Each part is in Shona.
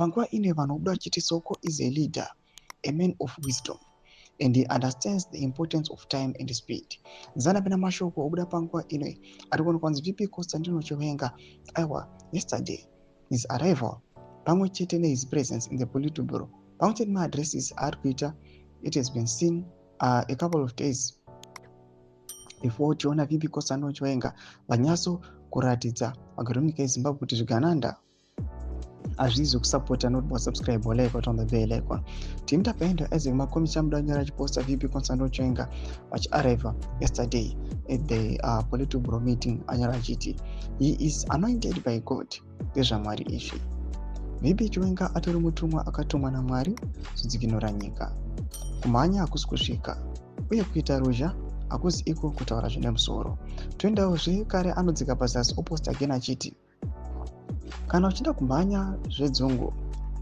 Panguva ino vanhu vobuda vachiti Soko is a leader, a man of wisdom, and he understands the importance of time and speed. Zana pena mashoko obuda panguva ino ari kuonekwa kunzi VP Constantino Chiwenga, aiwa, yesterday his arrival pamwe chete nehis presence in the Politburo, pamwe chete nemaaddresses aari kuita, it has been seen a couple of days before tiona VP Constantino Chiwenga vanyatso kuratidza vagari vemunyika yeZimbabwe kuti zvigananda hazvizi kusapota. Not subscribe or like on the bell icon. Team Tapendo Isaac Makomichi amuda nyora achiposta VP Constantino Chiwenga vachiarriva yesterday at the Politburo meeting. Anyora achiti he is anointed by God. NdezvaMwari izvi. VP Chiwenga atori mutumwa akatumwa naMwari kudzikinura nyika. Kumhanya hakusi kusvika, uye kuita ruzha hakuzi iko kutaura zvine musoro. Toendawo zvekare, anodzika pazasi oposta again achiti kana uchida kumhanya zvedzungu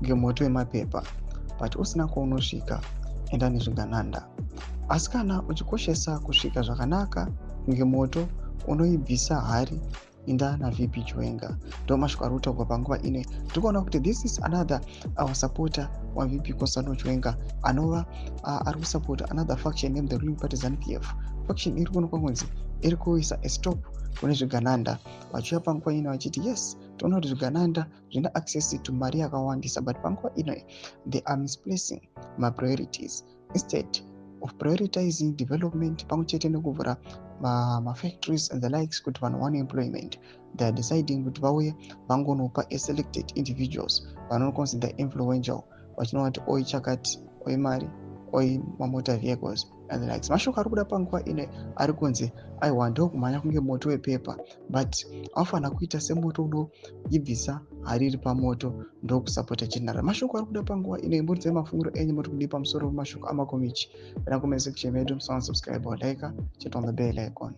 ngemoto wemapepa but usina kwaunosvika, enda nezvigananda. Asi kana uchikoshesa kusvika zvakanaka kunge moto unoibvisa hari, inda naVP Chiwenga. Ndo mashoko ari kutaurwa panguva ino. Tiri kuona kuti this is another our supporter waVP Constantino Chiwenga anova ari kusapota another faction named the ruling party ZANU PF. Faction iri kuonekwa kunzi iri kuisa a stop kune zvigananda. Vachiuya panguva ino vachiti yes, toona kuti zvigananda zvine access to mari yakawandisa, but panguva ino they are misplacing mapriorities. Instead of prioritizing development pamwe chete nekuvhura mafactories and the likes kuti vanhu vawane employment, they are deciding kuti vauye vangonopa aselected individuals vanoconsider influential, vachinova kuti oi chakati, oi mari, oi mamotor vehicles and the likes. Mashoko ari kuda panguva ino ari kunzi aiwa, ndokumhanya kunge moto wepepa, but anofanira kuita semoto unoibvisa hari iri pamoto. Ndokusapota general. Mashoko ari kuda panguva ino. Imburudzai mafungiro enyu, muri kudii pamusoro pemashoko aMakomichi? Pena comment section medu. Musana subscribe or like, chit on the bell icon.